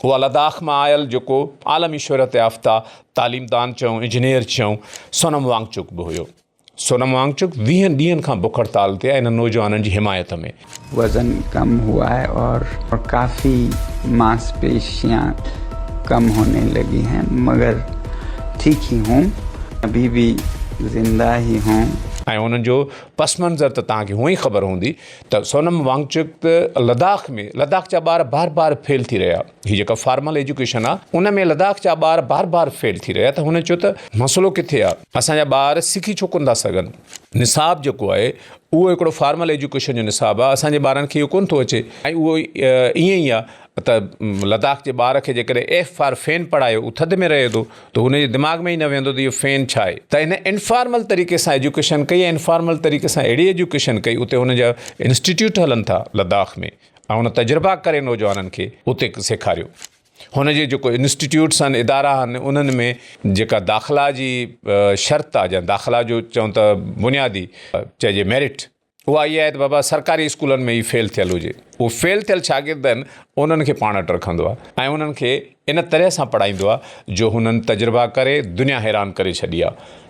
اها لداخ مان آيل جيڪو عالمي شهرت يافته تعليمدان چئون انجنيئر چئون سونم وانگچڪ به هيو. سونم وانگچڪ ويهن ڏينهن کان بک هڙتال تي آهي انهن نوجوانن جي حمايت ۾. وزن ڪم هوا هي اور ڪافي مانسپيشيان ڪم هوني لگي هين مگر ٺيڪ هي هون ابهي بهي زنده هي هون. ۽ انهن جو پس منظر ته توهان کي هونئن ئي خبر هوندي ته سونم وانگچڪ ته لداخ ۾ لداخ جا ٻار بار بار فيل ٿي رهيا هي جيڪا فارمل ايجوڪيشن آ ان ۾ لداخ جا ٻار بار بار فيل ٿي رهيا ته هن چيو ته مسئلو ڪٿي آ اسان جا ٻار سکي ڇو ڪونه ٿا سگهن نصاب جيڪو آهي اهو هڪڙو فارمل ايجوڪيشن جو نصاب آ اسان جي ٻارن کي اهو ڪونه ٿو اچي ۽ اهو ائين ئي آ ته لداخ جي ٻار کي جيڪڏهن ايف فار فين پڙهايو اهو ٿڌ ۾ رهي ٿو ته هن جي دماغ ۾ ئي نه ويهندو ته اهو فين ڇا آهي ته هن انفارمل طريقي سان ايجوڪيشن ڪئي ۽ انفارمل طريقي سان اهڙي ايجوڪيشن ڪئي اتي هن جا انسٽيٽيوٽ هلن ٿا لداخ ۾ ۽ هن تجربا ڪري نوجوانن کي اتي سيکاريو هن جي جيڪو انسٽيٽيوٽس آهن ادارا آهن انهن ۾ جيڪا داخلا جي شرط آهي يا داخلا جو چئون ته بنيادي چئجي ميرٽ اها اها آهي ته بابا سرڪاري اسڪولن ۾ ئي فيل ٿيل هجي. اهو فيل ٿيل شاگرد آهن انهن کي پاڻ وٽ رکندو آهي ۽ انهن کي ان طرح سان پڙهائيندو آهي جو هنن تجربا ڪري دنيا حيران ڪري ڇڏي آهي.